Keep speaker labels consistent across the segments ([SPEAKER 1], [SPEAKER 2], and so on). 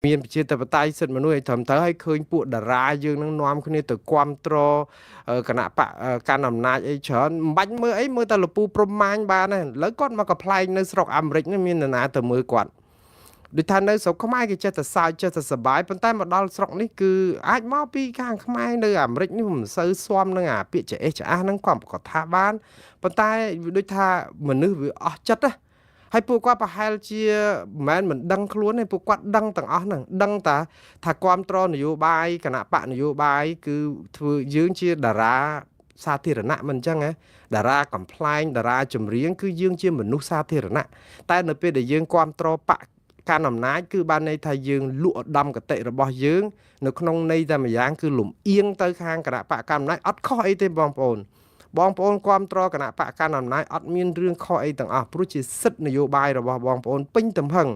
[SPEAKER 1] មានប្រជាធិបតេយ្យសិទ្ធិមនុស្សឲ្យត្រឹមត្រូវហើយឃើញពួកតារាយើងនឹងនាំគ្នាទៅគ្រប់គ្រងគណៈបកកាន់អំណាចអីច្រើនមិនបាច់មើលអីមើលតែលពូព្រំម៉ាញបានដែរឥឡូវគាត់មកកំ pl ែងនៅស្រុកអាមេរិកនេះមាននរណាទៅមើលគាត់ដូចថានៅស្រុកខ្មែរគេចេះតែសើចចេះតែសប្បាយប៉ុន្តែមកដល់ស្រុកនេះគឺអាចមកពីខាងខ្មែរនៅអាមេរិកនេះមិនសូវស៊ាំនឹងអាពាក្យចេះច្អះហ្នឹងគាត់ក៏ថាបានប៉ុន្តែដូចថាមនុស្សវាអស់ចិត្តណាហើយពួកគាត់ប្រហែលជាមិនមែនមិនដឹងខ្លួនទេពួកគាត់ដឹងទាំងអស់ហ្នឹងដឹងតាថាគ្រប់គ្រងនយោបាយគណៈបកនយោបាយគឺធ្វើយើងជាតារាសាធារណៈមិនអញ្ចឹងហ៎តារាកំ pl ែងតារាចម្រៀងគឺយើងជាមនុស្សសាធារណៈតែនៅពេលដែលយើងគ្រប់គ្រងបកកាន់អំណាចគឺបានន័យថាយើងលក់ឧត្តមគតិរបស់យើងនៅក្នុងន័យតែម្យ៉ាងគឺលំអៀងទៅខាងគណៈបកកាន់អំណាចអត់ខុសអីទេបងប្អូនបងប្អូនគ្រប់គ្រងគណៈបកកាន់អំណាចអត់មានរឿងខុសអីទាំងអស់ព្រោះជាសិទ្ធិនយោបាយរបស់បងប្អូនពេញទំហឹង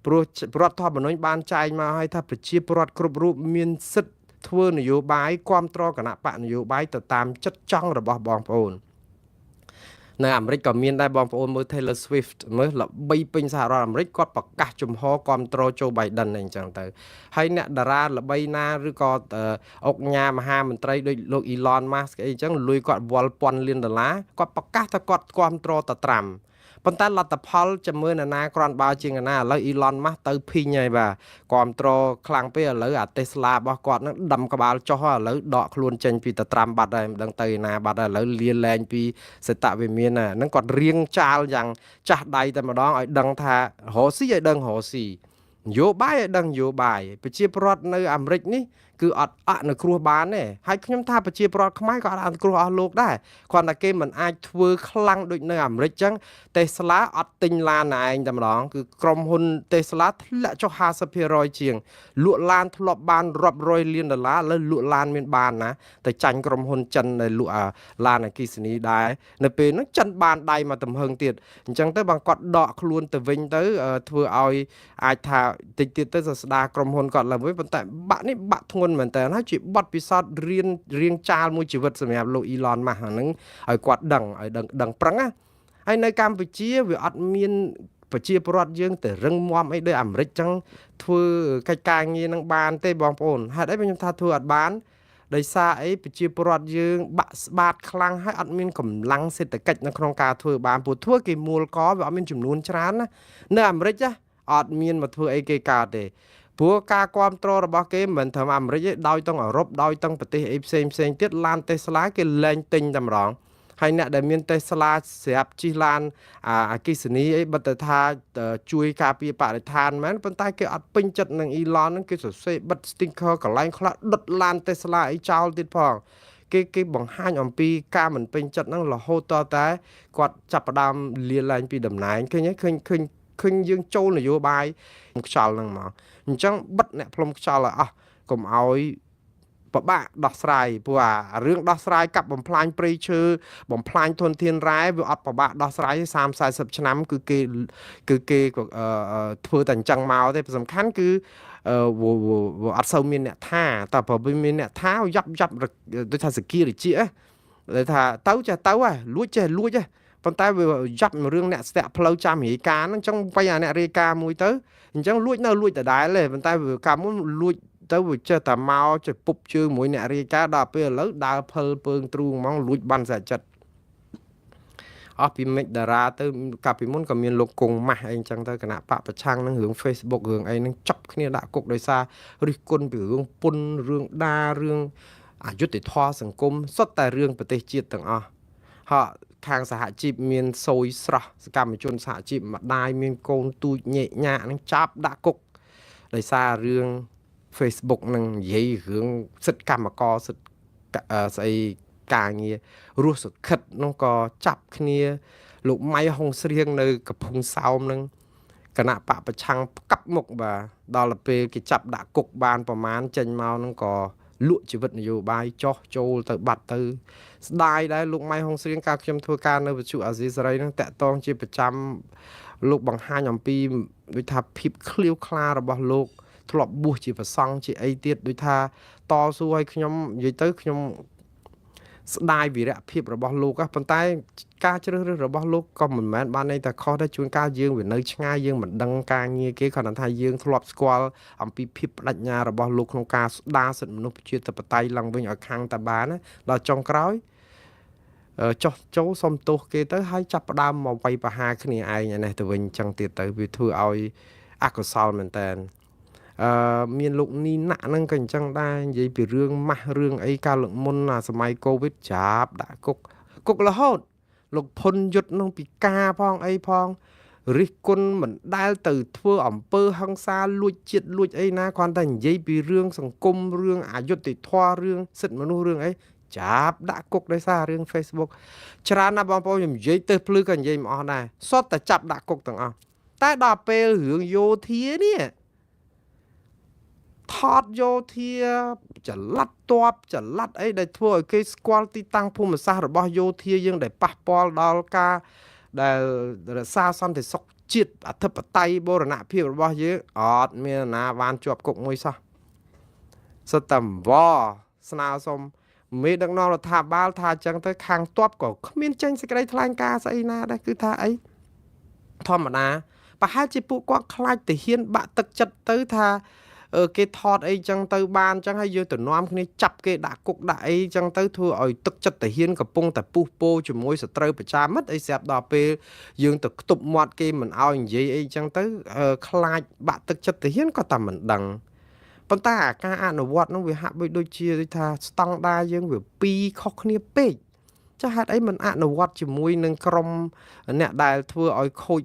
[SPEAKER 1] ព្រោះរដ្ឋធម្មនុញ្ញបានចែងមកឲ្យថាប្រជាពលរដ្ឋគ្រប់រូបមានសិទ្ធិធ្វើនយោបាយគ្រប់គ្រងគណៈបកនយោបាយទៅតាមចិត្តចង់របស់បងប្អូននៅអាមេរិកក៏មានដែរបងប្អូនមើល Taylor Swift មើលល្បីពេញសហរដ្ឋអាមេរិកគាត់ប្រកាសជំហរគ្រប់គ្រង Joe Biden អីចឹងទៅហើយអ្នកតារាល្បីណាឬក៏អុកញ៉ាមហាមន្ត្រីដូចលោក Elon Musk អីចឹងលុយគាត់វល់ពាន់លានដុល្លារគាត់ប្រកាសថាគាត់គ្រប់គ្រងតត្រាំប៉ុន្តែលទ្ធផលចាំមើលនរណាគ្រាន់បើជាងនរណាឥឡូវ Elon Musk ទៅភីងហើយបាទគ្រប់គ្រងខ្លាំងពេកឥឡូវអា Tesla របស់គាត់នឹងដំក្បាលចុះឥឡូវដកខ្លួនចេញពីតត្រាំបាត់ហើយមិនដឹងទៅឯណាបាត់ហើយឥឡូវលាលែងពីសេតវិមានណាហ្នឹងគាត់រៀងចាលយ៉ាងចាស់ដៃតែម្ដងឲ្យដឹងថារកស៊ីឲ្យដឹងរកស៊ីនយោបាយឲ្យដឹងនយោបាយប្រជាពលរដ្ឋនៅអាមេរិកនេះគឺអត់អនុគ្រោះបានទេហើយខ្ញុំថាប្រជាពលរដ្ឋខ្មែរក៏អត់អនុគ្រោះអស់លោកដែរគ្រាន់តែគេមិនអាចធ្វើខ្លាំងដូចនៅអាមេរិកចឹង Tesla អត់ទិញឡានឯងតែម្ដងគឺក្រុមហ៊ុន Tesla ធ្លាក់ចុះ50%ជាងលក់ឡានធ្លាប់បានរាប់រយលានដុល្លារឥឡូវលក់ឡានមានបានណាទៅចាញ់ក្រុមហ៊ុនចិនដែលលក់អាឡានអគ្គិសនីដែរនៅពេលហ្នឹងចិនបានដៃមកទំហឹងទៀតអញ្ចឹងទៅបងគាត់ដកខ្លួនទៅវិញទៅធ្វើឲ្យអាចថាតិចទៀតទៅសស្ដារក្រុមហ៊ុនគាត់ឡើងវិញប៉ុន្តែបាក់នេះបាក់ធ្ងន់មែនតើហើយជាបទពិសោធន៍រៀនរៀងចាលមួយជីវិតសម្រាប់លោក Elon Musk ហ្នឹងឲ្យគាត់ដឹងឲ្យដឹងដឹងប្រឹងណាហើយនៅកម្ពុជាវាអត់មានប្រជាពលរដ្ឋយើងទៅរឹងមាំអីដូចអាមេរិកចឹងធ្វើកិច្ចការងារនឹងបានទេបងប្អូនហេតុអីខ្ញុំថាធ្វើអត់បានដោយសារអីប្រជាពលរដ្ឋយើងបាក់ស្បាតខ្លាំងហើយអត់មានកម្លាំងសេដ្ឋកិច្ចនៅក្នុងការធ្វើបានព្រោះធ្វើគេមូលកវាអត់មានចំនួនច្រើនណានៅអាមេរិកណាអត់មានមកធ្វើអីគេកើតទេព្រោះការគ្រប់គ្រងរបស់គេមិនមែនត្រឹមអាមេរិកទេដោយទាំងអឺរ៉ុបដោយទាំងប្រទេសអីផ្សេងផ្សេងទៀតឡាន Tesla គេលែងទិញតែម្ដងហើយអ្នកដែលមាន Tesla ស្រាប់ជិះឡានអាគិសនីអីបើទៅថាជួយការពារបរិស្ថានមែនប៉ុន្តែគេអត់ពេញចិត្តនឹង Elon ហ្នឹងគេសរសេរបិទ sticker កន្លែងខ្លះដុតឡាន Tesla អីចោលទៀតផងគេបង្ហាញអំពីការមិនពេញចិត្តហ្នឹងរហូតតតែគាត់ចាប់ផ្ដើមលាលែងពីតំណែងឃើញទេឃើញឃើញឃើញយើងចូលនយោបាយខ្យល់ហ្នឹងមកអញ្ចឹងបិទអ្នកផ្លុំខ្យល់ឲ្យអស់កុំឲ្យពិបាកដោះស្រាយព្រោះអារឿងដោះស្រាយកាប់បំផ្លាញព្រៃឈើបំផ្លាញធនធានរ៉ែវាអត់ពិបាកដោះស្រាយ30 40ឆ្នាំគឺគេគឺគេធ្វើតែអញ្ចឹងមកទេសំខាន់គឺវាអត់សូវមានអ្នកថាតែបើវាមានអ្នកថាយ៉ាប់យ៉ាប់ដូចថាសគារិជាដែលថាទៅចេះទៅហ៎លួចចេះលួចហ៎ប៉ុន្តែវាយ៉ាប់រឿងអ្នកស្ទាក់ផ្លូវចាំរាយការណ៍ហ្នឹងអញ្ចឹងវាយអាអ្នករាយការណ៍មួយទៅអញ្ចឹងលួចនៅលួចដដែលទេប៉ុន្តែវាកាលមុនលួចទៅវាចេះតែមកចេះពុបជើងមួយអ្នករាយការណ៍ដល់ពេលឥឡូវដើរផលពើងទ្រូងហ្មងលួចបានសាចិត្តអស់ពីមិចតារាទៅកាលពីមុនក៏មានលោកគង់ម៉ាស់អីអញ្ចឹងទៅគណៈបកប្រឆាំងនឹងរឿង Facebook រឿងអីនឹងចាប់គ្នាដាក់គុកដោយសាររិះគន់ពីរឿងពុនរឿងដារឿងអយុត្តិធម៌សង្គមសុទ្ធតែរឿងប្រទេសជាតិទាំងអស់ហើយខាងសហជីពមានសួយស្រស់សកម្មជនសហជីពម្ដាយមានកូនទូចញែកញាក់នឹងចាប់ដាក់គុកដោយសាររឿង Facebook នឹងនិយាយរឿងសិទ្ធិកម្មករសិទ្ធិស្អីការងាររស់សុខិតនោះក៏ចាប់គ្នាលោកម៉ៃហុងស្រៀងនៅកំពង់សោមនឹងគណៈបកប្រឆាំងផ្កាប់មុខបាទដល់ទៅពេលគេចាប់ដាក់គុកបានប្រមាណចេញមកនឹងក៏លក់ជីវិតនយោបាយចោះចូលទៅបាត់ទៅស្ដាយដែរលោកម៉ៃហុងស្រៀងកាលខ្ញុំធ្វើការនៅវិទ្យុអាស៊ីសេរីនឹងតាក់តងជាប្រចាំលោកបង្ហាញអំពីដូចថាភាពឃ្លាវខ្លារបស់លោកធ្លាប់បួសជាប្រសង់ជាអីទៀតដូចថាតស៊ូឲ្យខ្ញុំនិយាយទៅខ្ញុំ ស្ដាយវីរភាពរបស់លោកប៉ុន្តែការជ្រើសរើសរបស់លោកក៏មិនមែនបានន័យថាខុសដែរជួនកាលយើងវានៅឆ្ងាយយើងមិនដឹងការងារគេគ្រាន់តែថាយើងធ្លាប់ស្គាល់អំពីភាពបដិញ្ញារបស់លោកក្នុងការស្ដារសិទ្ធិមនុស្សប្រជាធិបតេយ្យឡើងវិញឲ្យខាងតាបានដល់ចុងក្រោយចុះចូលសុំទោសគេទៅហើយចាប់ផ្ដើមមកវាយប្រហារគ្នាឯងឯនេះទៅវិញចឹងទៀតទៅវាធ្វើឲ្យអកុសលមែនតើអឺមានលោកនីណាក់ហ្នឹងក៏អញ្ចឹងដែរនិយាយពីរឿងម៉ាស់រឿងអីកាលលើកមុនអាសម័យកូវីដចាប់ដាក់គុកគុករហូតលោកផុនយុទ្ធនោះពីការផងអីផងរិះគន់មិនដែលទៅធ្វើអំពើហិង្សាលួចជាតិលួចអីណាគ្រាន់តែនិយាយពីរឿងសង្គមរឿងអយុត្តិធម៌រឿងសិទ្ធិមនុស្សរឿងអីចាប់ដាក់គុកដោយសាររឿង Facebook ច្រើនណាស់បងប្អូនខ្ញុំនិយាយទៅភ្លឺក៏និយាយមិនអស់ដែរសុទ្ធតែចាប់ដាក់គុកទាំងអស់តែដល់ពេលរឿងយោធានេះថតយោធាចល័តតបចល័តអីដែលធ្វើឲ្យគេស្គាល់ទីតាំងភូមិសាស្ត្ររបស់យោធាយើងដែលប៉ះពាល់ដល់ការដែលរក្សាសន្តិសុខជាតិអធិបតេយ្យបូរណភាពរបស់យើងអត់មានណាបានជាប់គុកមួយសោះសិតតែវស្នើសុំមេដឹកនាំរដ្ឋាភិបាលថាអញ្ចឹងទៅខាងតបក៏គ្មានចេញសេចក្តីថ្លែងការណ៍ស្អីណាដែរគឺថាអីធម្មតាប្រហែលជាពួកគាត់ខ្លាចទាហានបាក់ទឹកចិត្តទៅថាគេថតអីចឹងទៅបានចឹងហើយយើងទៅនាំគ្នាចាប់គេដាក់គុកដាក់អីចឹងទៅធ្វើឲ្យទឹកចិត្តទាហានកំពុងតែពុះពោជាមួយសត្រូវប្រជាមិត្តអីស្រាប់ដល់ពេលយើងទៅខ្ទប់មាត់គេមិនឲ្យនិយាយអីចឹងទៅខ្លាចបាក់ទឹកចិត្តទាហានក៏តែមិនដឹងប៉ុន្តែអាការអនុវត្តនោះវាហាក់បីដូចជាដូចថាស្តង់ដារយើងវាពីរខុសគ្នាពេកចាហេតុអីមិនអនុវត្តជាមួយនឹងក្រុមអ្នកដែលធ្វើឲ្យខូច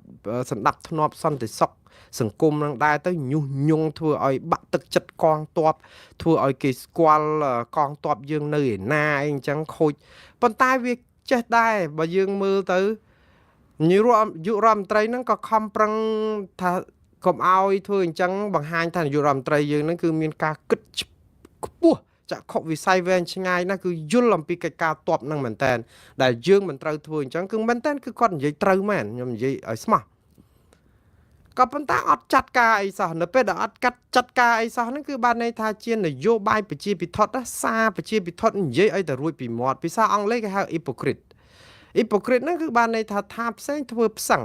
[SPEAKER 1] សន្តិភាពសន្តិសុខសង្គមនឹងដែរទៅញុះញង់ធ្វើឲ្យបាក់ទឹកចិត្តកងទ័ពធ្វើឲ្យគេស្គាល់កងទ័ពយើងនៅឯណាអីអញ្ចឹងខូចប៉ុន្តែវាចេះដែរបើយើងមើលទៅនាយករដ្ឋមន្ត្រីហ្នឹងក៏ខំប្រឹងថាកុំឲ្យធ្វើអញ្ចឹងបង្ហាញថានាយករដ្ឋមន្ត្រីយើងហ្នឹងគឺមានការគិតខ្ពស់ចក្ខុវិស័យវែងឆ្ងាយណាស់គឺយល់អំពីកិច្ចការតបនឹងមែនតែនដែលយើងមិនត្រូវធ្វើអញ្ចឹងគឺមែនតែនគឺគាត់និយាយត្រូវមែនខ្ញុំនិយាយឲ្យស្មោះក៏ប៉ុន្តែអត់ចាត់ការអីសោះនៅពេលដែលអត់កាត់ចាត់ការអីសោះហ្នឹងគឺបានន័យថាជានយោបាយប្រជាពិធសារប្រជាពិធនិយាយអីតែរួចពីមាត់ភាសាអង់គ្លេសគេហៅ hypocrite hypocrite ហ្នឹងគឺបានន័យថាថាផ្សេងធ្វើផ្សឹង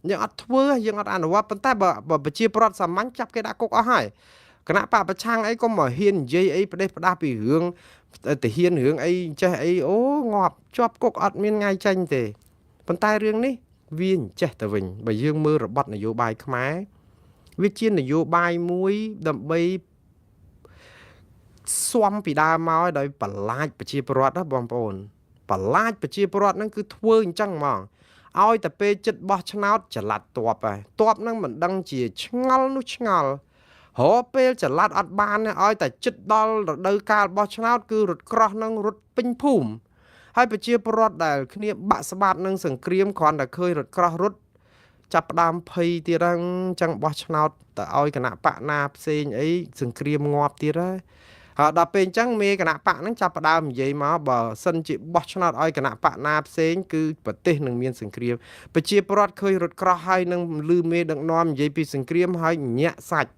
[SPEAKER 1] យើងអត់ធ្វើយើងអត់អនុវត្តប៉ុន្តែបើប្រជាប្រដ្ឋសាមញ្ញចាប់គេដាក់គុកអស់ហើយគណៈបកប្រឆាំងអីក៏មកហ៊ាននិយាយអីផ្ដេសផ្ដាស់ពីរឿងទាហានរឿងអីចេះអីអូងាប់ជាប់គុកអត់មានថ្ងៃចេញទេប៉ុន្តែរឿងនេះវាអញ្ចេះទៅវិញបើយើងមើលរបត់នយោបាយខ្មែរវាជានយោបាយមួយដើម្បីស៊ាំពីដើមមកដោយបន្លាចប្រជាពលរដ្ឋណាបងប្អូនបន្លាចប្រជាពលរដ្ឋហ្នឹងគឺធ្វើអញ្ចឹងហ្មងឲ្យតែពេលចិត្តបោះឆ្នោតចល័តតបហើយតបហ្នឹងមិនដឹងជាឆ្ងល់នោះឆ្ងល់រកពេលចល័តអត់បានឲ្យតែចិត្តដល់រដូវកាលបោះឆ្នោតគឺរត់ក្រោះនឹងរត់ពេញភូមិហើយប្រជាពលរដ្ឋដែលគ្នាបាក់ស្បាតនឹងសង្គ្រាមគ្រាន់តែឃើញរត់ក្រោះរត់ចាប់ផ្ដើមភ័យទៀតហ្នឹងចឹងបោះឆ្នោតទៅឲ្យគណៈបកណាផ្សេងអីសង្គ្រាមងាប់ទៀតហើយហើយដល់ពេលអញ្ចឹងមេគណៈបកហ្នឹងចាប់ផ្ដើមនិយាយមកបើសិនជាបោះឆ្នោតឲ្យគណៈបកណាផ្សេងគឺប្រទេសនឹងមានសង្គ្រាមប្រជាពលរដ្ឋឃើញរត់ក្រោះហើយនឹងលឺមេដឹកនាំនិយាយពីសង្គ្រាមហើយញាក់សាច់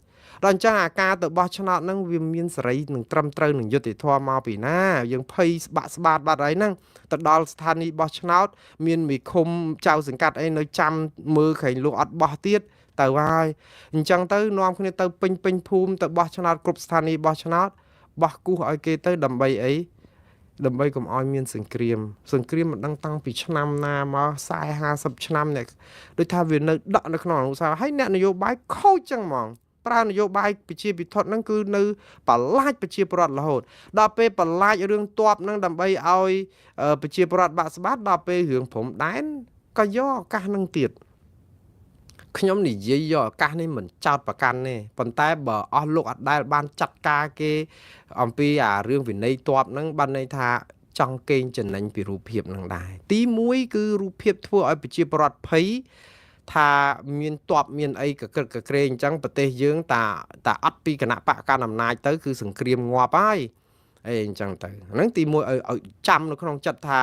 [SPEAKER 1] ដល់អញ្ចឹងអាការទៅបោះឆ្នោតហ្នឹងវាមានសេរីនឹងត្រឹមត្រូវនឹងយុត្តិធម៌មកពីណាយើងភ័យស្បាក់ស្បាតបាត់ហើយហ្នឹងទៅដល់ស្ថានីយ៍បោះឆ្នោតមានមេឃុំចៅសង្កាត់អីនៅចាំមើលក្រែងលោកអត់បោះទៀតទៅហើយអញ្ចឹងទៅនាំគ្នាទៅពេញពេញភូមិទៅបោះឆ្នោតគ្រប់ស្ថានីយ៍បោះឆ្នោតបោះគូសឲ្យគេទៅដើម្បីអីដើម្បីកុំឲ្យមានសង្គ្រាមសង្គ្រាមមិនដឹងតាំងពីឆ្នាំណាមក40 50ឆ្នាំនេះដូចថាវានៅដក់នៅក្នុងអនុស្សាវរីយ៍ហើយអ្នកនយោបាយខូចចឹងហ្មងប្រើនយោបាយប្រជាពិធហ្នឹងគឺនៅបន្លាចប្រជាពលរដ្ឋរហូតដល់ពេលបន្លាចរឿងតបហ្នឹងដើម្បីឲ្យប្រជាពលរដ្ឋបាក់ស្បាតដល់ពេលរឿងព្រំដែនក៏យកឱកាសហ្នឹងទៀតខ្ញុំនិយាយយកឱកាសនេះមិនចោតប្រកាន់ទេប៉ុន្តែបើអស់លោកអត់ដែលបានចាត់ការគេអំពីអារឿងវិន័យតបហ្នឹងបានន័យថាចង់កេងចំណេញពីរូបភាពហ្នឹងដែរទី1គឺរូបភាពធ្វើឲ្យប្រជាពលរដ្ឋភ័យថាមានតបមានអីកក្រឹកកក្រែងអញ្ចឹងប្រទេសយើងតាអត់ពីគណៈបកកណ្ដាលអំណាចទៅគឺសង្គ្រាមងាប់ហើយអីអញ្ចឹងទៅហ្នឹងទី1ឲ្យចាំនៅក្នុងចិត្តថា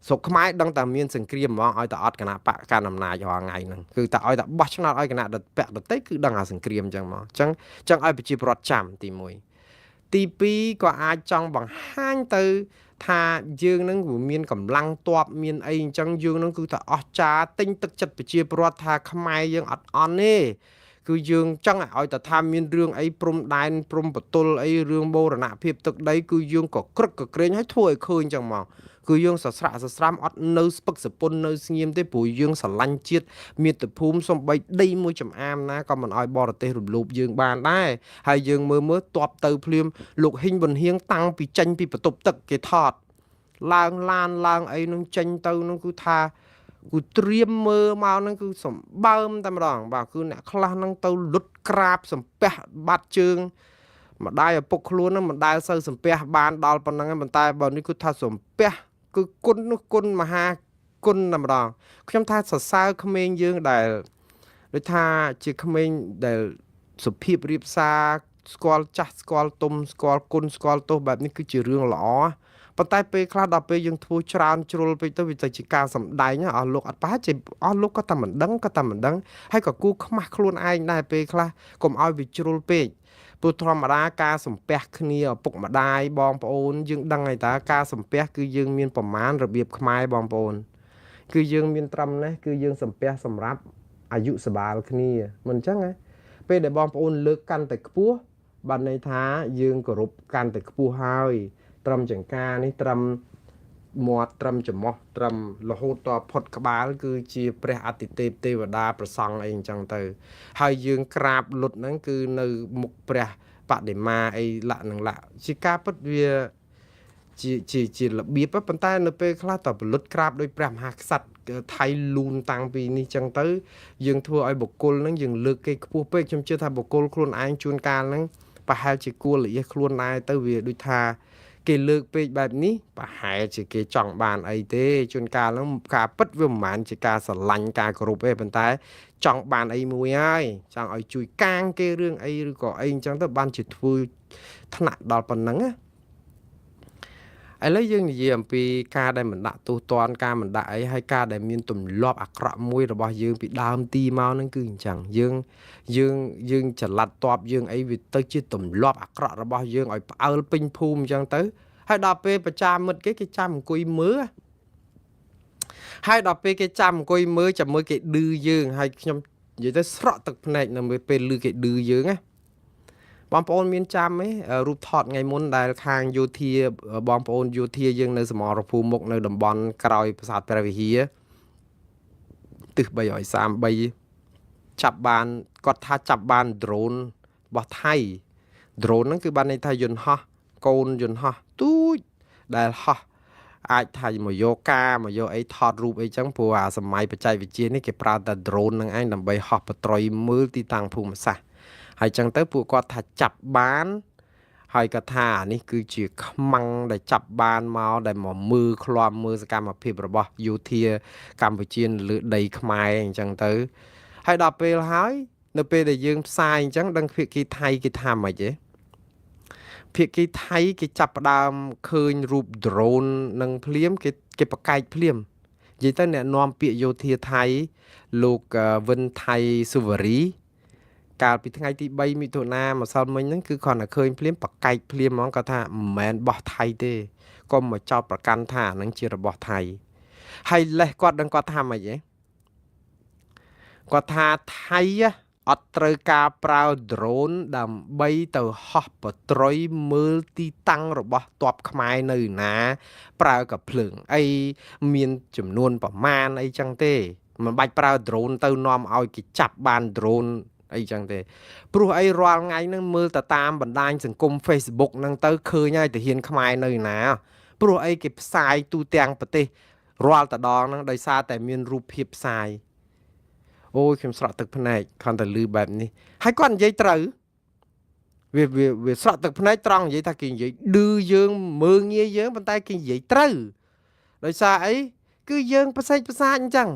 [SPEAKER 1] ស្រុកខ្មែរដឹងតែមានសង្គ្រាមហ្មងឲ្យតែអត់គណៈបកកណ្ដាលអំណាចរាល់ថ្ងៃហ្នឹងគឺតែឲ្យតែបោះឆ្នោតឲ្យគណៈបកដទៃគឺដឹងអាសង្គ្រាមអញ្ចឹងហ្មងអញ្ចឹងឲ្យប្រជាពលរដ្ឋចាំទី1ទី2ក៏អាចចង់បង្ហាញទៅ ថាយើងនឹងវាមានកម្លាំងទ័ពមានអីអញ្ចឹងយើងនឹងគឺថាអស់ចាទិញទឹកចិត្តប្រជាពលរដ្ឋថាខ្មែរយើងអត់អន់ទេគឺយើងចង់ឲ្យតែថាមានរឿងអីព្រំដែនព្រំបទល់អីរឿងបូរណភាពទឹកដីគឺយើងក៏ក្រឹកក៏ក្រែងឲ្យធ្វើឲ្យឃើញចឹងមកគឺយើងសស្រាក់សស្រាំអត់នៅស្ពឹកសពុននៅស្ងៀមទេព្រោះយើងស្រឡាញ់ជាតិមាតុភូមិសំបីដីមួយចំអាមណាក៏មិនឲ្យបរទេសរំលោភយើងបានដែរហើយយើងមើលមើលតបទៅភ្លាមលោកហ៊ីងប៊ុនហៀងតាំងពីចេញពីបន្ទប់ទឹកគេថតឡើងឡានឡើងអីនឹងចេញទៅនឹងគឺថាគឺត្រៀមមើលមកហ្នឹងគឺសម្បើមតែម្ដងបាទគឺអ្នកខ្លះហ្នឹងទៅលុតក្រាបសំពះបាត់ជើងម្ដាយឪពុកខ្លួនហ្នឹងមិនដែលសូវសំពះបានដល់ប៉ុណ្ណឹងប៉ុន្តែបើនេះគឺថាសំពះគឺគុណនោះគុណមហាគុណតែម្ដងខ្ញុំថាសរសើរក្មេងយើងដែលដូចថាជាក្មេងដែលសុភាពរៀបសារស្គាល់ចាស់ស្គាល់ទុំស្គាល់គុណស្គាល់ទោសបែបនេះគឺជារឿងល្អប៉ុន្តែពេលខ្លះដល់ពេលយើងធ្វើច្រើនជ្រុលពេកទៅវាទៅជាការសម្ដែងអស់លោកអត់ប្រហែលជាអស់លោកក៏តែមិនដឹងក៏តែមិនដឹងហើយក៏គូខ្មាស់ខ្លួនឯងដែរពេលខ្លះកុំឲ្យវាជ្រុលពេកព្រោះធម្មតាការសំពះគ្នាឪពុកម្ដាយបងប្អូនយើងដឹងហើយតើការសំពះគឺយើងមានប្រមាណរបៀបខ្មែរបងប្អូនគឺយើងមានត្រឹមនេះគឺយើងសំពះសម្រាប់អាយុសបាលគ្នាមិនអញ្ចឹងណាពេលដែលបងប្អូនលើកកាន់តែខ្ពស់បានន័យថាយើងគោរពកាន់តែខ្ពស់ហើយត្រឹមចង្ការនេះត្រឹមមាត់ត្រឹមច្រមុះត្រឹមរហូតតផុតក្បាលគឺជាព្រះអតិទេពទេវតាប្រសង់អីអញ្ចឹងទៅហើយយើងក្រាបលុតហ្នឹងគឺនៅមុខព្រះបដិមាអីលក្ខនឹងលក្ខជាការពិតវាជាជាជារបៀបប៉ុន្តែនៅពេលខ្លះតពលុតក្រាបដោយព្រះមហាក្សត្រថៃលូនតាំងពីនេះចឹងទៅយើងធ្វើឲ្យបុគ្គលហ្នឹងយើងលើកគេខ្ពស់ពេកខ្ញុំជឿថាបុគ្គលខ្លួនឯងជួនកាលហ្នឹងប្រហែលជាគួរលះខ្លួនដែរទៅវាដូចថាគេលើកពេកបែបនេះប្រហែលជាគេចង់បានអីទេជួនកាលហ្នឹងការពិតវាមិនមែនជាការស្រឡាញ់ការគោរពទេប៉ុន្តែចង់បានអីមួយហើយចង់ឲ្យជួយកាងគេរឿងអីឬក៏អីអញ្ចឹងទៅបានជាធ្វើថ្នាក់ដល់ប៉ុណ្ណឹងណាឥឡូវយើងនិយាយអំពីការដែលមិនដាក់ទោសទណ្ឌការមិនដាក់អីហើយការដែលមានទម្លាប់អាក្រក់មួយរបស់យើងពីដើមទីមកហ្នឹងគឺអញ្ចឹងយើងយើងយើងចល័តតបយើងអីវាទៅជាទម្លាប់អាក្រក់របស់យើងឲ្យផ្អើលពេញភូមិអញ្ចឹងទៅហើយដល់ពេលប្រចាំមិត្តគេគេចាំអង្គុយមើលហើយដល់ពេលគេចាំអង្គុយមើលចាំមើលគេឌឺយើងហើយខ្ញុំនិយាយទៅស្រក់ទឹកភ្នែកនៅពេលឮគេឌឺយើងណាបងប្អូនមានចាំទេរូបថតថ្ងៃមុនដែលខាងយោធាបងប្អូនយោធាយើងនៅសមរភូមិមុខនៅតំបន់ក្រោយប្រាសាទព្រះវិហារទិស333ចាប់បានគាត់ថាចាប់បាន drone របស់ថៃ drone ហ្នឹងគឺបានន័យថាយន្តហោះកូនយន្តហោះទូចដែលហោះអាចថាមកយកការមកយកអីថតរូបអីចឹងព្រោះអាសម័យបច្ចេកវិទ្យានេះគេប្រើតែ drone ហ្នឹងឯងដើម្បីហោះបត្រុយមើលទីតាំងភូមិសាស្ត្រហើយចឹងទៅពួកគាត់ថាចាប់បានហើយគាត់ថាអានេះគឺជាខ្មាំងដែលចាប់បានមកដែលមកមើលឃ្លាំមើលសកម្មភាពរបស់យោធាកម្ពុជាលើដីខ្មែរអញ្ចឹងទៅហើយដល់ពេលហើយនៅពេលដែលយើងផ្សាយអញ្ចឹងដឹងភាគីថៃគេថាម៉េចទេភាគីថៃគេចាប់ផ្ដើមឃើញរូប drone នឹងភ្លាមគេប្រកែកភ្លាមនិយាយទៅអ្នកនាំពាក្យយោធាថៃលោកវិនថៃសុវរីកាលពីថ្ងៃទី3មិថុនាម្សិលមិញហ្នឹងគឺគ្រាន់តែឃើញភ្លាមប្រកែកភ្លាមហ្មងគាត់ថាមិនមែនបោះថៃទេកុំមកចោទប្រកាន់ថាអាហ្នឹងជារបស់ថៃហើយលេះគាត់ដឹងគាត់ថាម៉េចទេគាត់ថាថៃអត់ត្រូវការប្រើ drone ដើម្បីទៅហោះបត្រុយមើលទីតាំងរបស់ទ័ពខ្មែរនៅណា ប្រើកាភ្លើងអីមានចំនួនប្រមាណអីចឹងទេមិនបាច់ប្រើ drone ទៅនាំឲ្យគេចាប់បាន drone អីចឹងទេព្រោះអីរាល់ថ្ងៃហ្នឹងមើលទៅតាមបណ្ដាញសង្គម Facebook ហ្នឹងទៅឃើញហើយទាហានខ្មែរនៅណាព្រោះអីគេផ្សាយទូទាំងប្រទេសរាល់តដងហ្នឹងដោយសារតែមានរូបភាពផ្សាយអូយខ្ញុំស្រក់ទឹកភ្នែកគ្រាន់តែឮបែបនេះហើយគាត់និយាយត្រូវវាវាវាស្រក់ទឹកភ្នែកត្រង់និយាយថាគេនិយាយឌឺយើងមើងងាយយើងប៉ុន្តែគេនិយាយត្រូវដោយសារអីគឺយើងប្រសេកប្រសាចអញ្ចឹង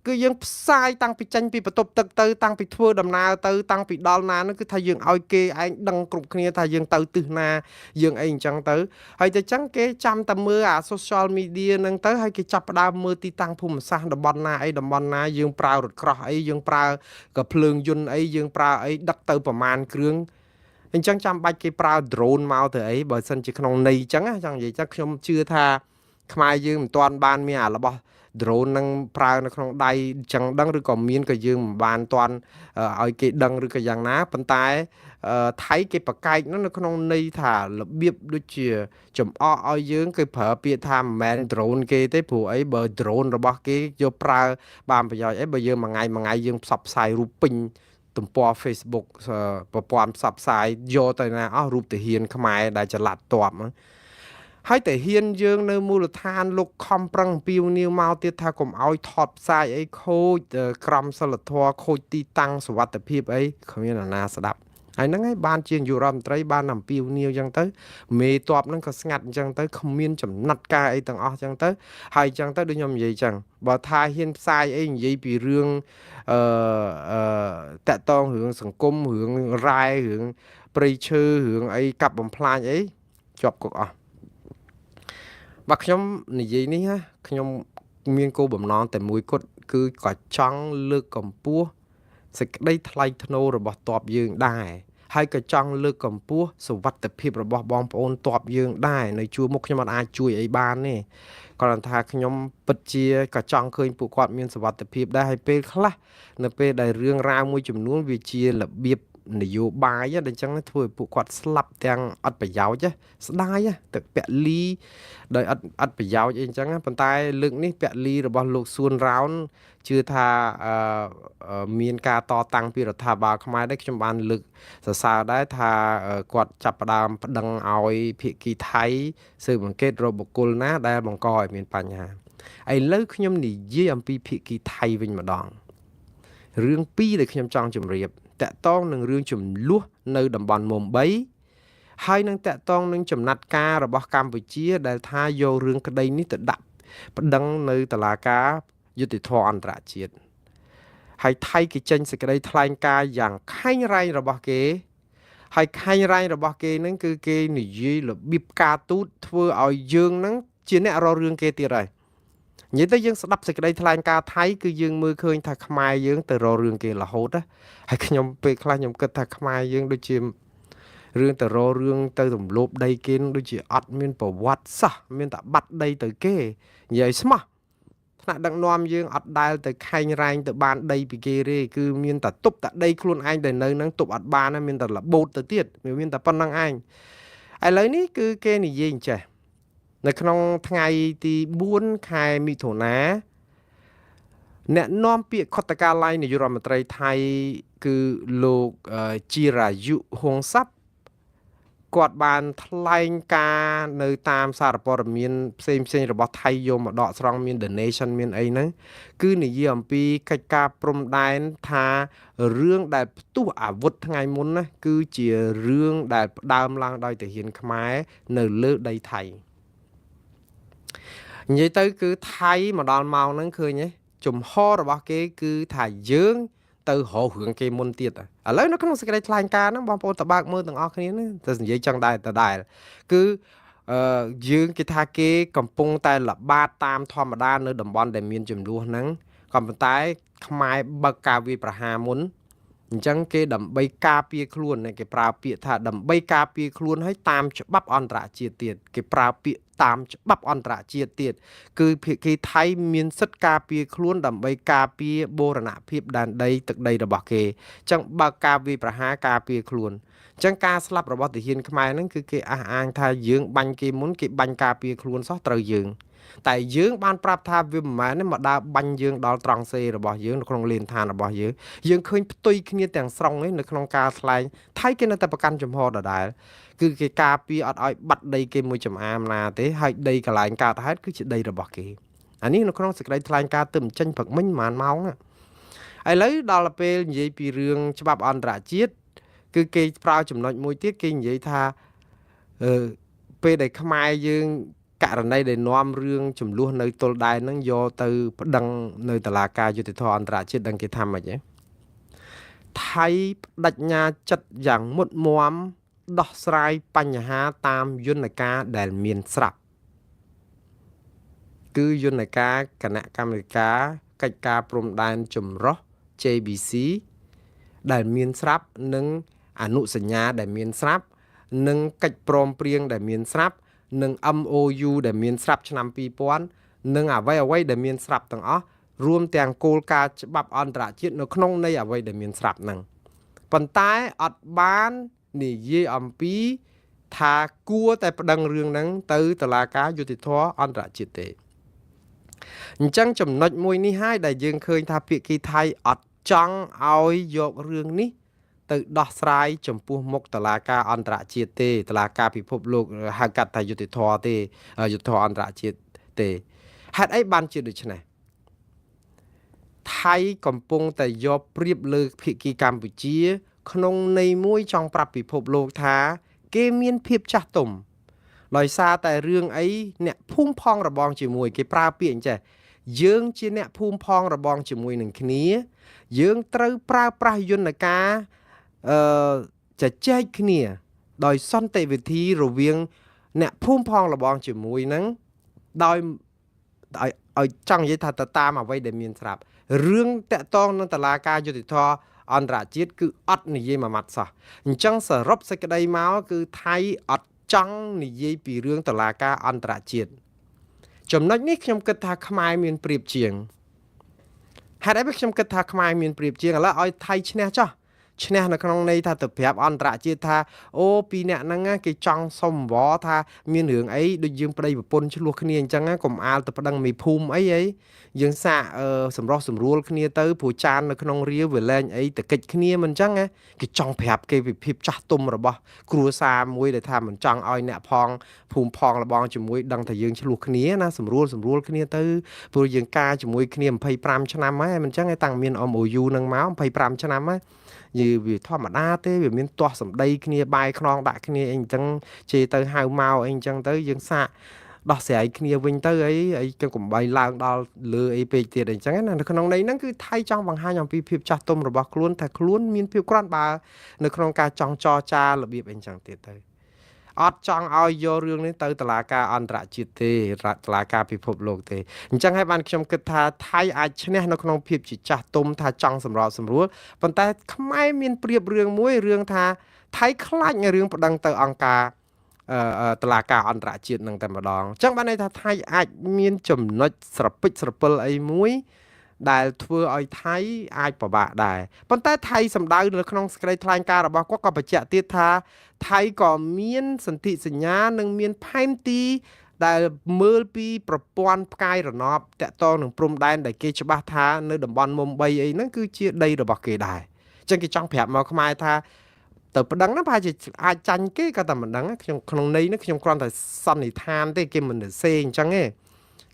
[SPEAKER 1] គឺយើងផ្សាយតាំងពីចេញពីបន្ទប់ទឹកទៅតាំងពីធ្វើដំណើរទៅតាំងពីដល់ណានោះគឺថាយើងឲ្យគេឯងដឹងគ្រប់គ្នាថាយើងទៅទិសណាយើងអីអញ្ចឹងទៅហើយទៅអញ្ចឹងគេចាំតែមើលអា social media ហ្នឹងទៅហើយគេចាប់ផ្ដើមមើលទីតាំងភូមិសាស្ត្រតំបន់ណាអីតំបន់ណាយើងប្រើរថក្រោះអីយើងប្រើកាភ្លើងយន្តអីយើងប្រើអីដឹកទៅប្រមាណគ្រឿង អញ្ចឹងចាំបាច់គេប្រើ drone មកទៅអីបើសិនជាក្នុងន័យអញ្ចឹងចង់និយាយចឹងខ្ញុំជឿថាខ្មែរយើងមិនទាន់បានមានអារបស់ drone នឹងប្រើនៅក្នុងដៃចឹងដឹងឬក៏មានក៏យើងមិនបានទាន់ឲ្យគេដឹងឬក៏យ៉ាងណាប៉ុន្តែថៃគេប្រកែកនោះនៅក្នុងន័យថារបៀបដូចជាចំអកឲ្យយើងគេប្រើពាក្យថាមិនមែន drone គេទេព្រោះអីបើ drone របស់គេយកប្រើបានប្រយោជន៍អីបើយើងមួយថ្ងៃមួយថ្ងៃយើងផ្សព្វផ្សាយរូបពេញទំព័រ Facebook ប្រព័ន្ធផ្សព្វផ្សាយយកទៅណាអស់រូបទាហានខ្មែរដែលចល័តតបហើយតែហ៊ានយើងនៅមូលដ្ឋានលោកខំប្រឹងពីវនាវមកទៀតថាកុំឲ្យថតផ្សាយអីខូចក្រមសីលធម៌ខូចទីតាំងសុវត្ថិភាពអីគ្មានអាណាស្ដាប់ហើយហ្នឹងហើយបានជានាយករដ្ឋមន្ត្រីបានអំពាវនាវអញ្ចឹងទៅមេតបហ្នឹងក៏ស្ងាត់អញ្ចឹងទៅគ្មានចំណាត់ការអីទាំងអស់អញ្ចឹងទៅហើយអញ្ចឹងទៅដូចខ្ញុំនិយាយអញ្ចឹងបើថាហ៊ានផ្សាយអីនិយាយពីរឿងអឺអឺតកតងរឿងសង្គមរឿងរ៉ែរឿងព្រៃឈើរឿងអីកាប់បំផ្លាញអីជាប់គុកអស់បាទខ្ញុំនិយាយនេះណាខ្ញុំមានគោលបំណងតែមួយគត់គឺក៏ចង់លើកកម្ពស់សេចក្តីថ្លៃថ្នូររបស់តបយើងដែរហើយក៏ចង់លើកកម្ពស់សុវត្ថិភាពរបស់បងប្អូនតបយើងដែរនៅជួរមុខខ្ញុំអត់អាចជួយអីបានទេគ្រាន់តែថាខ្ញុំពិតជាក៏ចង់ឃើញពួកគាត់មានសុវត្ថិភាពដែរហើយពេលខ្លះនៅពេលដែលរឿងរ៉ាវមួយចំនួនវាជារបៀបនយោបាយដែលអញ្ចឹងធ្វើឲ្យពួកគាត់ស្លាប់ទាំងអត់ប្រយោជន៍ស្ដាយទឹកពលីដោយអត់ប្រយោជន៍អីអញ្ចឹងប៉ុន្តែលើកនេះពលីរបស់លោកសួនរោនជឿថាមានការតតាំងពីរដ្ឋាភិបាលខ្មែរដែរខ្ញុំបានលើកសរសើរដែរថាគាត់ចាប់ផ្ដើមប្តឹងឲ្យភាគីថៃស៊ើបអង្កេតរកបុគ្គលណាដែលបង្កឲ្យមានបញ្ហាឥឡូវខ្ញុំនិយាយអំពីភាគីថៃវិញម្ដងរឿងពីរដែលខ្ញុំចង់ជម្រាបតកតងនឹងរឿងចំនួននៅតំបន់មុំ3ហើយនឹងតកតងនឹងចំណាត់ការរបស់កម្ពុជាដែលថាយករឿងក្តីនេះទៅដាក់ប្តឹងនៅតុលាការយុត្តិធម៌អន្តរជាតិហើយថៃគេចេញសេចក្តីថ្លែងការណ៍យ៉ាងខែងរែងរបស់គេហើយខែងរែងរបស់គេនឹងគឺគេនិយាយរបៀបការទូតធ្វើឲ្យយើងនឹងជាអ្នករករឿងគេទៀតហើយនិយាយទៅយើងស្ដាប់សេចក្តីថ្លែងការណ៍ថៃគឺយើងមើលឃើញថាខ្មែរយើងទៅរករឿងគេរហូតណាហើយខ្ញុំពេលខ្លះខ្ញុំគិតថាខ្មែរយើងដូចជារឿងទៅរករឿងទៅរំលោភដីគេដូចជាអត់មានប្រវត្តិសោះមានតែបាត់ដីទៅគេនិយាយស្មោះថ្នាក់ដឹកនាំយើងអត់ដែលទៅខែងរែងទៅបានដីពីគេទេគឺមានតែទប់តែដីខ្លួនឯងដែលនៅនឹងទប់អត់បានមានតែរបូតទៅទៀតមានតែប៉ុណ្្នឹងឯងឥឡូវនេះគឺគេនិយាយអញ្ចេះនៅក្នុងថ្ងៃទី4ខែមិថុនាអ្នកនាំពាក្យខុទ្ទកាល័យនាយករដ្ឋមន្ត្រីថៃគឺលោកជីរាយុហុងសាប់គាត់បានថ្លែងការណ៍នៅតាមសារព័ត៌មានផ្សេងផ្សេងរបស់ថៃយកមកដកស្រង់មាន The Nation មានអីហ្នឹងគឺនិយាយអំពីកិច្ចការព្រំដែនថារឿងដែលផ្ទុះអាវុធថ្ងៃមុនណាគឺជារឿងដែលផ្ដើមឡើងដោយទាហានខ្មែរនៅលើដីថៃនិយាយទៅគឺថៃមកដល់ម៉ោងហ្នឹងឃើញទេជំហររបស់គេគឺថាយើងទៅរករឿងគេមុនទៀតឥឡូវនៅក្នុងសេចក្តីថ្លែងការណ៍ហ្នឹងបងប្អូនតបើកមើលទាំងអស់គ្នាណាតែនិយាយចឹងដែរដដែលគឺយើងគេថាគេកំពុងតែល្បាតតាមធម្មតានៅតំបន់ដែលមានចំនួនហ្នឹងក៏ប៉ុន្តែខ្មែរបើកការវាយប្រហារមុនអញ្ចឹងគេដើម្បីការពារខ្លួនគេប្រើពាក្យថាដើម្បីការពារខ្លួនឲ្យតាមច្បាប់អន្តរជាតិទៀតគេប្រើពាក្យតាមច្បាប់អន្តរជាតិទៀតគឺភាគីថៃមានសិទ្ធិការពារខ្លួនដើម្បីការពារបូរណភាពដែនដីទឹកដីរបស់គេអញ្ចឹងបើការវាយប្រហារការពារខ្លួនអញ្ចឹងការស្លាប់របស់ទាហានខ្មែរហ្នឹងគឺគេអះអាងថាយើងបាញ់គេមុនគេបាញ់ការពារខ្លួនសោះត្រូវយើងតែយើងបានប្រាប់ថាវាមិនមែនទេមកដើរបាញ់យើងដល់ត្រង់សេរបស់យើងនៅក្នុងលេនឋានរបស់យើងយើងឃើញផ្ទុយគ្នាទាំងស្រុងនេះនៅក្នុងការថ្លែងថៃគេនៅតែប្រកាន់ជំហរដដែលគឺគេការពារអត់ឲ្យបាត់ដីគេមួយចំអាមណាទេហើយដីកន្លែងកើតហេតុគឺជាដីរបស់គេអានេះនៅក្នុងសេចក្តីថ្លែងការណ៍ទៅចេញព្រឹកមិញប្រហែលម៉ោងណាឥឡូវដល់ពេលនិយាយពីរឿងច្បាប់អន្តរជាតិគឺគេប្រើចំណុចមួយទៀតគេនិយាយថាពេលដែលខ្មែរយើងករណីដែលនាំរឿងចំនួននៅទល់ដែនហ្នឹងយកទៅប្តឹងនៅតុលាការយុត្តិធម៌អន្តរជាតិដឹងគេថាម៉េចទេថៃបដិញ្ញាចិត្តយ៉ាងមុតមមដោះស្រាយបញ្ហាតាមយន្តការដែលមានស្រាប់គឺយន្តការគណៈកម្មាធិការកិច្ចការព្រំដែនចម្រុះ JBC ដែលមានស្រាប់និង អនុសញ្ញាដែលមានស្រាប់ និងកិច្ចព្រមព្រៀងដែលមានស្រាប់ និង MOU ដែលមានស្រាប់ឆ្នាំ2000និងអ្វីអ្វីដែលមានស្រាប់ទាំងអស់រួមទាំងគោលការណ៍ច្បាប់អន្តរជាតិនៅក្នុងន័យអ្វីដែលមានស្រាប់ហ្នឹងប៉ុន្តែអត់បាននិយាយអំពីថាគួរតែប្តឹងរឿងហ្នឹងទៅតុលាការយុត្តិធម៌អន្តរជាតិទេអញ្ចឹងចំណុចមួយនេះហើយដែលយើងឃើញថាភាគីថៃអត់ចង់ឲ្យយករឿងនេះទៅដោះស្រាយចំពោះមុខតុលាការអន្តរជាតិទេតុលាការពិភពលោកហៅកាត់ថាយុត្តិធម៌ទេយុត្តិធម៌អន្តរជាតិទេហេតុអីបានជាដូច្នេះថៃកំពុងតែយកប្រៀបលើភាគីកម្ពុជា ក្នុងន័យមួយចង់ប្រាប់ពិភពលោកថា គេមានភាពចាស់ទុំដោយសារតែរឿងអីអ្នកភូមិផងរបងជាមួយគេប្រើពាក្យអញ្ចេះយើងជាអ្នកភូមិផងរបងជាមួយនឹងគ្នា យើងត្រូវប្រើប្រាស់យន្តការជជែកគ្នា ដោយសន្តិវិធីរវាង អ្នកភូមិផងរបងជាមួយនឹងដោយឲ្យចង់និយាយថាទៅតាមអ្វីដែលមានស្រាប់រឿងតាក់ទងនឹងតឡាការយុត្តិធម៌អន្តរជាតិគឺអត់និយាយមួយម៉ាត់សោះអញ្ចឹងសរុបសេចក្តីមកគឺថៃអត់ចង់និយាយពីរឿងតឡាការអន្តរជាតិចំណុចនេះខ្ញុំគិតថាខ្មែរមានប្រៀបជាងហេតុអីខ្ញុំគិតថាខ្មែរមានប្រៀបជាងឥឡូវឲ្យថៃឈ្នះចុះឈ្នះនៅក្នុងន័យថាទៅប្រាប់អន្តរជាតិថាអូពីរអ្នកហ្នឹងគេចង់សុំវថាមានរឿងអីដូចយើងប្តីប្រពន្ធឆ្លោះគ្នាអញ្ចឹងកុំអាលទៅប្តឹងមេភូមិអីអីយើងសាកសម្រោះសម្រួលគ្នាទៅព្រោះចាននៅក្នុងរាវវាលែងអីតកិច្ចគ្នាមិនអញ្ចឹងគេចង់ប្រាប់គេពីភាពចាស់ទុំរបស់គ្រួសារមួយដែលថាមិនចង់ឲ្យអ្នកផងភូមិផងលបងជាមួយដឹងថាយើងឆ្លោះគ្នាណាសម្រួលសម្រួលគ្នាទៅព្រោះយើងការជាមួយគ្នា25ឆ្នាំហើយមិនអញ្ចឹងឯតាំងមាន MOU នឹងមក25ឆ្នាំហើយយឺវាធម្មតាទេវាមានទាស់សម្ដីគ្នាបាយខ្នងដាក់គ្នាអីអញ្ចឹងជេរទៅហៅមកអីអញ្ចឹងទៅយើងសាកដោះស្រាយគ្នាវិញទៅអីអីក៏កំបីឡើងដល់លើអីពេកទៀតអីចឹងណានៅក្នុងន័យហ្នឹងគឺថៃចង់បង្ហាញអំពីភាពចាស់ទុំរបស់ខ្លួនថាខ្លួនមានភាពគ្រាន់បើនៅក្នុងការចង់ចរចារបៀបអីចឹងទៀតទៅអត់ចង់ឲ្យយករឿងនេះទៅតុលាការអន្តរជាតិទេតុលាការពិភពលោកទេអញ្ចឹងហើយបានខ្ញុំគិតថាថៃអាចឈ្នះនៅក្នុងភាពជាចាស់ទុំថាចង់សម្របសម្រួលប៉ុន្តែខ្មែរមានប្រៀបរឿងមួយរឿងថាថៃខ្លាចរឿងប្តឹងទៅអង្គការតុលាការអន្តរជាតិនឹងតែម្ដងអញ្ចឹងបានន័យថាថៃអាចមានចំណុចស្រពេចស្រពិលអីមួយដែលធ្វើឲ្យថៃអាចពិបាកដែរប៉ុន្តែថៃសម្ដៅនៅក្នុងសេចក្តីថ្លែងការណ៍របស់គាត់ក៏បញ្ជាក់ទៀតថាថៃក៏មានសន្ធិសញ្ញានិងមានផែនទីដែលមើលពីប្រព័ន្ធផ្កាយរណបតាក់ទងនឹងព្រំដែនដែលគេច្បាស់ថានៅតំបន់មុំ3អីហ្នឹងគឺជាដីរបស់គេដែរអញ្ចឹងគេចង់ប្រាប់មកខ្មែរថាទៅប្តឹងហ្នឹងប្រហែលជាអាចចាញ់គេក៏តែមិនដឹងខ្ញុំក្នុងន័យនេះខ្ញុំគ្រាន់តែសន្និដ្ឋានទេគេមិនសេអញ្ចឹងទេ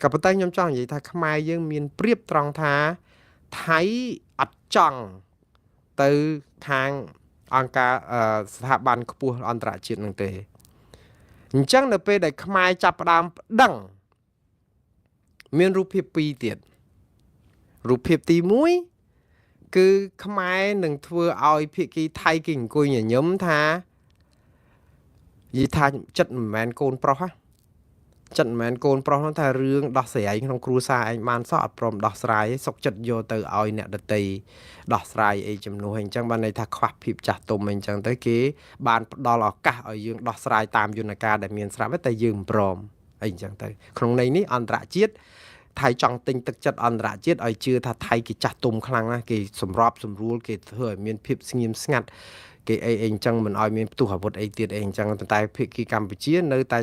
[SPEAKER 1] ក៏ប៉ុន្តែខ្ញុំចង់និយាយថាខ្មែរយើងមានប្រៀបត្រង់ថាថៃអត់ចង់ទៅខាងអង្គការស្ថាប័នខ្ពស់អន្តរជាតិនឹងទេអញ្ចឹងនៅពេលដែលខ្មែរចាប់ផ្ដើមប្តឹងមានរូបភាពពីរទៀតរូបភាពទី1គឺខ្មែរនឹងធ្វើឲ្យភាគីថៃគេអង្គុយញញឹមថានិយាយថាចិត្តមិនមែនកូនប្រុសហ៎ចិត្តមិនមែនកូនប្រុសនោះថារឿងដោះស្រាយក្នុងគ្រួសារឯងបានសោះអត់ព្រមដោះស្រាយសុកចិត្តយកទៅឲ្យអ្នកដតីដោះស្រាយអីចំនួនអញ្ចឹងបានន័យថាខ្វះភាពចាស់ទុំអីអញ្ចឹងទៅគេបានផ្ដល់ឱកាសឲ្យយើងដោះស្រាយតាមយន្តការដែលមានស្រាប់តែយើងមិនព្រមអីអញ្ចឹងទៅក្នុងន័យនេះអន្តរជាតិថៃចង់ទិញទឹកចិត្តអន្តរជាតិឲ្យជឿថាថៃគេចាស់ទុំខ្លាំងណាស់គេសម្របសម្រួលគេធ្វើឲ្យមានភាពស្ងៀមស្ងាត់គេអីអីអញ្ចឹងមិនឲ្យមានផ្ទុះអាវុធអីទៀតអីអញ្ចឹងប៉ុន្តែភាគីកម្ពុជានៅតែ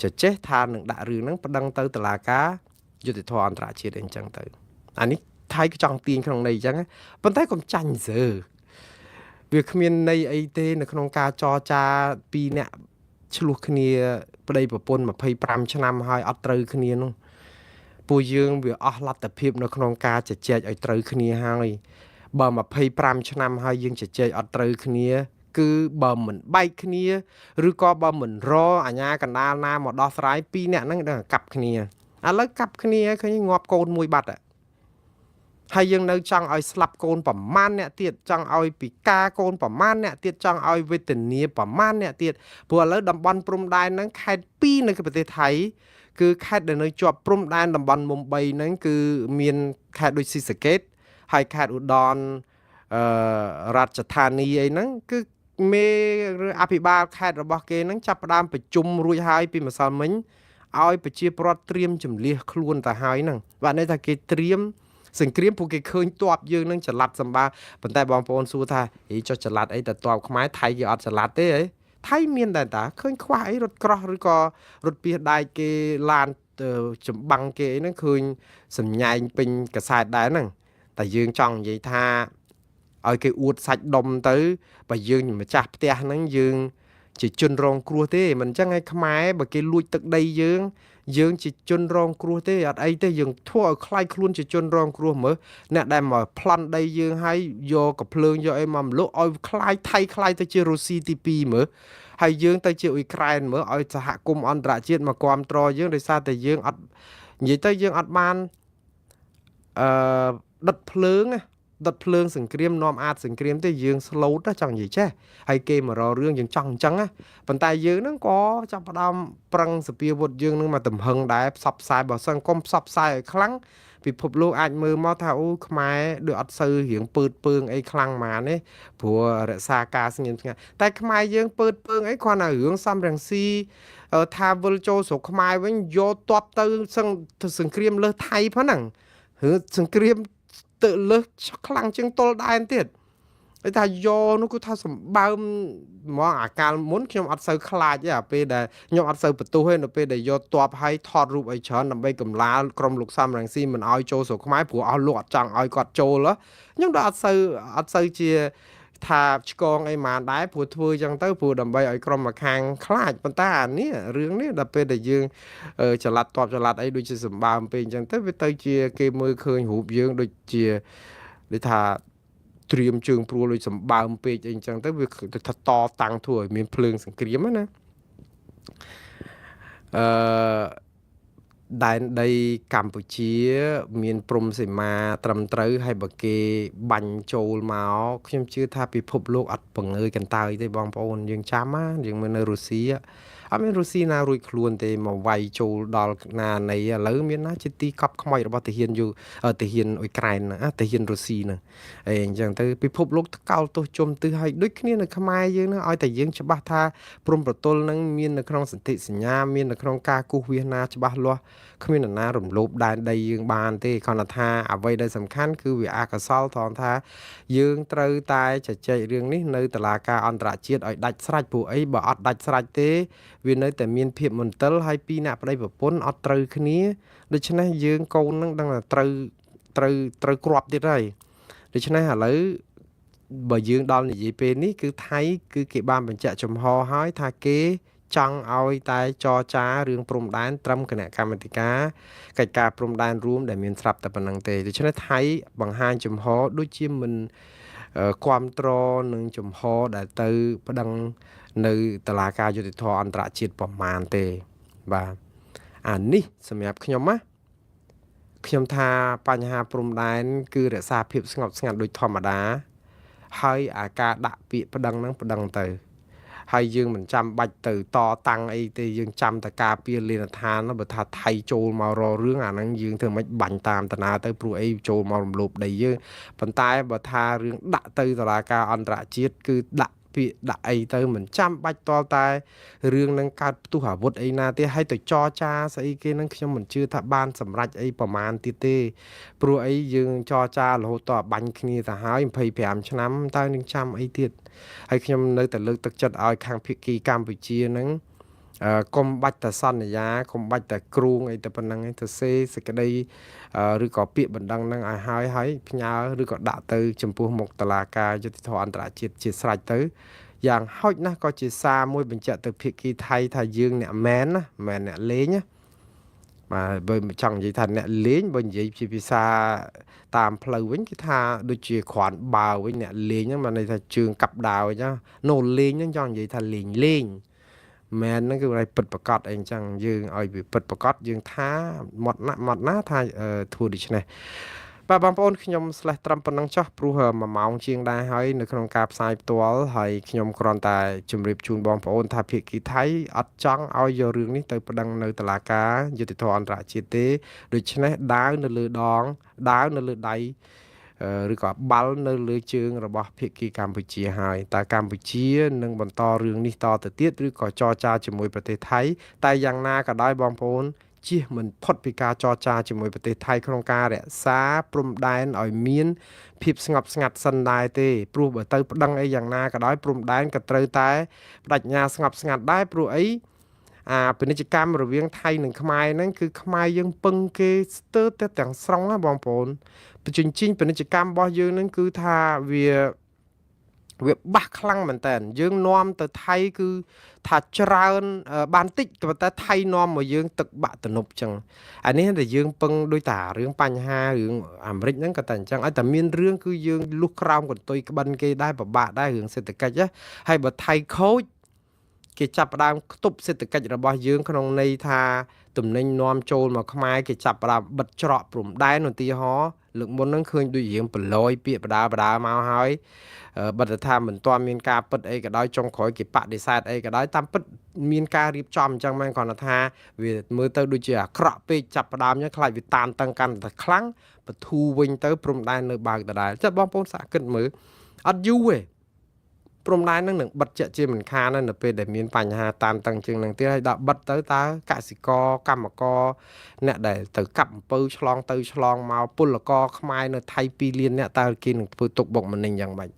[SPEAKER 1] ជជែកថានឹងដាក់រឿងហ្នឹងប្តឹងទៅតុលាការយុត្តិធម៌អន្តរជាតិអីអញ្ចឹងទៅអានេះថៃក៏ចង់ទាញក្នុងន័យអញ្ចឹងប៉ុន្តែកុំចាញ់សើវាគ្មានន័យអីទេនៅក្នុងការចរចាពីអ្នកឆ្លោះគ្នាប្តីប្រពន្ធ25ឆ្នាំហើយអត់ត្រូវគ្នានោះពួកយើងវាអស់លទ្ធភាពនៅក្នុងការជជែកឲ្យត្រូវគ្នាហើយបើ25ឆ្នាំហើយយើងជជែកអត់ត្រូវគ្នាគឺបើមិនបែកគ្នាឬក៏បើមិនរអាញាកណ្ដាលណាមកដោះស្រាយពីរអ្នកហ្នឹងដឹងកាប់គ្នាឥឡូវកាប់គ្នាឃើញងាប់កូនមួយបាត់ហើយយើងនៅចង់ឲ្យស្លាប់កូនប្រមាណអ្នកទៀតចង់ឲ្យពិការកូនប្រមាណអ្នកទៀតចង់ឲ្យវេទនាប្រមាណអ្នកទៀតព្រោះឥឡូវតំបន់ព្រំដែនហ្នឹងខេត្ត2នៅប្រទេសថៃគឺខេត្តដែលនៅជាប់ព្រំដែនតំបន់មុំ3ហ្នឹងគឺមានខេត្តដូចស៊ីសាកេតហើយខេត្តឧត្តររដ្ឋធានីអីហ្នឹងគឺ មេឬអភិបាលខេត្តរបស់គេហ្នឹងចាប់ផ្ដើមប្រជុំរួចហើយពីម្សិលមិញឲ្យប្រជាពលរដ្ឋត្រៀមជំលះខ្លួនទៅហើយហ្នឹងបាទន័យថាគេត្រៀមសង្គ្រាមពួកគេឃើញតបយើងនឹងចល័តសម្បាប៉ុន្តែបងប្អូនសួរថាហីចុះចល័តអីតែតបខ្មែរថៃគេអត់ចល័តទេអីថៃមានដែរតាឃើញខ្វះអីរថក្រោះឬក៏រថពាសដែកគេឡានចម្បាំងគេអីហ្នឹងឃើញសំញែងពេញកាសែតដែរហ្នឹងតែយើងចង់និយាយថាឲ្យគេអួតសាច់ដុំទៅបើយើងម្ចាស់ផ្ទះហ្នឹងយើងជាជនរងគ្រោះទេមិនអញ្ចឹងឯខ្មែរបើគេលួចទឹកដីយើងយើងជាជនរងគ្រោះទេអត់អីទេយើងធ្វើឲ្យខ្លាយខ្លួនជាជនរងគ្រោះមើលអ្នកដែលមកប្លន់ដីយើងហើយយកកភ្លើងយកអីមកមលក់ឲ្យខ្លាយថៃខ្លាយទៅជារុស្ស៊ីទី2មើលហើយយើងទៅជាអ៊ុយក្រែនមើលឲ្យសហគមន៍អន្តរជាតិមកគាំទ្រយើងដោយសារតែយើងអត់និយាយទៅយើងអត់បានអឺដុតភ្លើងណាដុតភ្លើងសង្គ្រាមនាំអាចសង្គ្រាមទេយើងស្លូតចង់និយាយចេះហើយគេមករករឿងយើងចង់អញ្ចឹងណាប៉ុន្តែយើងហ្នឹងក៏ចាប់ផ្ដើមប្រឹងសពាវុធយើងនឹងមកទំហឹងដែរផ្សព្វផ្សាយបើសង្គមផ្សព្វផ្សាយឲ្យខ្លាំងពិភពលោកអាចមើលមកថាអូខ្មែរដូចអត់សូវរៀងពើតពើងអីខ្លាំងម៉ានទេព្រោះរក្សាការស្ងៀមស្ងាត់តែខ្មែរយើងពើតពើងអីគ្រាន់តែរឿងសំរងស៊ីថាវិលចូលស្រុកខ្មែរវិញយកតបទៅសង្គ្រាមលើសថៃផងហ្នឹងរឿងសង្គ្រាមទៅលើសខ្លាំងជាងទល់ដែនទៀតគេថាយកនោះគឺថាសម្បើមហ្មងអាកាលមុនខ្ញុំអត់សូវខ្លាចទេអាពេលដែលខ្ញុំអត់សូវបន្ទោសទេនៅពេលដែលយកតបឲ្យថតរូបឲ្យច្រើនដើម្បីកំឡាក្រុមលោកសំរងស៊ីមិនឲ្យចូលស្រុកខ្មែរព្រោះអស់លោកអត់ចង់ឲ្យគាត់ចូលខ្ញុំដល់អត់សូវជាថាឆ្កងអីហ្មងដែរព្រោះធ្វើចឹងទៅព្រោះដើម្បីឲ្យក្រុមម្ខាងខ្លាចប៉ុន្តែអានេះរឿងនេះដល់ពេលដែលយើងចល័តតបចល័តអីដូចជាសម្បើមពេកអញ្ចឹងទៅវាទៅជាគេមើលឃើញរូបយើងដូចជាដូចថាត្រៀមជើងព្រួលដូចសម្បើមពេកអីអញ្ចឹងទៅវាថាតតាំងធ្វើឲ្យមានភ្លើងសង្គ្រាមណាអឺដែនដីកម្ពុជា មានព្រំសីមាត្រឹមត្រូវហើយបើគេបាញ់ចូលមកខ្ញុំជឿថាពិភពលោកអត់បង្ើយកន្តើយទេបងប្អូនយើងចាំណាយើងមើលនៅរុស្ស៊ីអត់មានរុស្ស៊ីណារួចខ្លួនទេមកវាយចូលដល់ណានៃឥឡូវមានណាជាទីកប់ខ្មោចរបស់ទាហានយូទាហានអ៊ុយក្រែនណាទាហានរុស្ស៊ីហ្នឹងអីអញ្ចឹងទៅពិភពលោកថ្កោលទោសជុំទិសឲ្យដូចគ្នានៅខ្មែរយើងហ្នឹងឲ្យតែយើងច្បាស់ថាព្រំប្រទល់ហ្នឹងមាននៅក្នុងសន្ធិសញ្ញាមាននៅក្នុងការគូសវាសនាច្បាស់លាស់គ្មាននរណារំលោភដែនដីយើងបានទេគ្រាន់តែថាអ្វីដែលសំខាន់គឺវាអកុសលត្រង់ថាយើងត្រូវតែជជែករឿងនេះនៅតុលាការអន្តរជាតិឲ្យដាច់ស្រេចព្រោះអីបើអត់ដាច់ស្រេចទេវានៅតែមានភាពមន្ទិលហើយពីរអ្នកប្តីប្រពន្ធអត់ត្រូវគ្នាដូច្នេះយើងកូននឹងដឹងថាត្រូវត្រូវត្រូវគ្រាប់ទៀតហើយដូច្នេះឥឡូវបើយើងដល់និយាយពេលនេះគឺថៃគឺគេបានបញ្ជាក់ចំហហើយថាគេចង់ឲ្យតែចរចារឿងព្រំដែនត្រឹមគណៈកម្មាធិការកិច្ចការព្រំដែនរួមដែលមានស្រាប់តែប៉ុណ្្នឹងទេដូច្នេះថៃបង្ហាញចំហដូចជាមិនគាំទ្រនឹងចំហដែលទៅប្តឹងនៅតុលាការយុត្តិធម៌អន្តរជាតិប្រមាណទេបាទអានេះសម្រាប់ខ្ញុំណាខ្ញុំថាបញ្ហាព្រំដែនគឺរក្សាភាពស្ងប់ស្ងាត់ដូចធម្មតាហើយអាការដាក់ពាក្យប្តឹងហ្នឹងប្តឹងទៅហើយយើងមិនចាំបាច់ទៅតតាំងអីទេយើងចាំតែការពារលេនដ្ឋានបើថាថៃចូលមករករឿងអាហ្នឹងយើងធ្វើម៉េចបាញ់តាមតាណាទៅព្រោះអីចូលមករំលោភដីយើងប៉ុន្តែបើថារឿងដាក់ទៅតុលាការអន្តរជាតិគឺដាក់ពាក្យដាក់អីទៅមិនចាំបាច់តល់តែរឿងនឹងកើតផ្ទុះអាវុធអីណាទេហើយទៅចរចាស្អីគេនឹងខ្ញុំមិនជឿថាបានសម្រេចអីប្រមាណទៀតទេព្រោះអីយើងចរចារហូតដល់បាញ់គ្នាទៅហើយ25ឆ្នាំតើនឹងចាំអីទៀតហើយខ្ញុំនៅតែលើកទឹកចិត្តឲ្យខាងភាគីកម្ពុជានឹងកុំបាច់តែសន្យាកុំបាច់តែគ្រូងអីតែប៉ុណ្្នឹងឯងទៅសេសេចក្តីឬក៏ពាក្យបណ្ដឹងនឹងឲ្យហើយហើយផ្ញើឬក៏ដាក់ទៅចំពោះមុខតុលាការយុត្តិធម៌អន្តរជាតិជាស្រេចទៅយ៉ាងហោចណាស់ក៏ជាសារមួយបញ្ជាក់ទៅភាគីថៃថាយើងអ្នកមែនណាមិនមែនអ្នកលេងណាបាទបើចង់និយាយថាអ្នកលេងបើនិយាយជាភាសាតាមផ្លូវវិញគេថាដូចជាគ្រាន់បើវិញអ្នកលេងហ្នឹងបានន័យថាជើងកាប់ដាវអញ្ចឹងណូលេងហ្នឹងចង់និយាយថាលេងលេងមែនហ្នឹងគឺឲ្យពិតប្រកបអីអញ្ចឹងយើងឲ្យវាពិតប្រកបយើងថាមាត់ណាមាត់ណាថាធ្វើដូច្នេះបាទបងប្អូនខ្ញុំស្លេះត្រឹមប៉ុណ្្នឹងចុះព្រោះ1ម៉ោងជាងដែរហើយនៅក្នុងការផ្សាយផ្ទាល់ហើយខ្ញុំគ្រាន់តែជម្រាបជូនបងប្អូនថាភាគីថៃអត់ចង់ឲ្យយករឿងនេះទៅប្តឹងនៅតុលាការយុត្តិធម៌អន្តរជាតិទេដូច្នេះដាវនៅលើដងដាវនៅលើដៃ ឬក៏បាល់នៅលើជើងរបស់ភាគីកម្ពុជាហើយតើកម្ពុជានឹងបន្តរឿងនេះតទៅទៀតឬក៏ចរចាជាមួយប្រទេសថៃតែយ៉ាងណាក៏ដោយបងប្អូនជៀសមិនផុតពីការចរចាជាមួយប្រទេសថៃក្នុងការរក្សាព្រំដែនឲ្យមានភាពស្ងប់ស្ងាត់សិនដែរទេព្រោះបើទៅប្តឹងអីយ៉ាងណាក៏ដោយព្រំដែនក៏ត្រូវតែបដិញ្ញាស្ងប់ស្ងាត់ដែរព្រោះអីអាពាណិជ្ជកម្មរវាងថៃនិងខ្មែរហ្នឹងគឺខ្មែរយើងពឹងគេស្ទើរតែទាំងស្រុងណាបងប្អូនជញ្ជីងពាណិជ្ជកម្មរបស់យើងហ្នឹងគឺថាវាបាសខ្លាំងមែនតើយើងនាំទៅថៃគឺថាច្រើនបានតិចក៏ប៉ុន្តែថៃនាំមកយើងទឹកបាក់ទំនប់ចឹងអានេះដែលយើងពឹងដោយតារឿងបញ្ហារឿងអាមេរិកហ្នឹងក៏តែអញ្ចឹងឲ្យតែមានរឿងគឺយើងលុះក្រោមកន្ទុយក្បិនគេដែរពិបាកដែររឿងសេដ្ឋកិច្ចហើយបើថៃខូចគេចាប់ផ្ដើមខ្ទប់សេដ្ឋកិច្ចរបស់យើងក្នុងន័យថាទំនិញនាំចូលមកខ្មែរគេចាប់ផ្ដើមបិទច្រកព្រំដែនឧទាហរណ៍លើកមុនហ្នឹងឃើញដូចរៀងប្រឡយពាក្យបដាបដាមកហើយបិទថាមិនទាន់មានការពិតអីក៏ដោយចុងក្រោយគេបដិសេធអីក៏ដោយតាមពិតមានការរៀបចំអញ្ចឹងមែនគ្រាន់តែថាវាមើលទៅដូចជាអាក្រក់ពេកចាប់ផ្ដើមអញ្ចឹងខ្លាចវាតាមតឹងកាន់តែខ្លាំងបធូរវិញទៅព្រំដែននៅបើកដដែលចាបងប្អូនសាកគិតមើលអត់យូរទេព្រំដែននឹងនឹងបិទជាក់ជាមិនខាននៅពេលដែលមានបញ្ហាតាមតឹងជាងនឹងទៀតហើយដល់បិទទៅតើកសិករកម្មករអ្នកដែលទៅកាប់អំពៅឆ្លងទៅឆ្លងមកពលករខ្មែរនៅថៃ2លានអ្នកតើគេនឹងធ្វើទុកបុកម្នេញយ៉ាងម៉េច។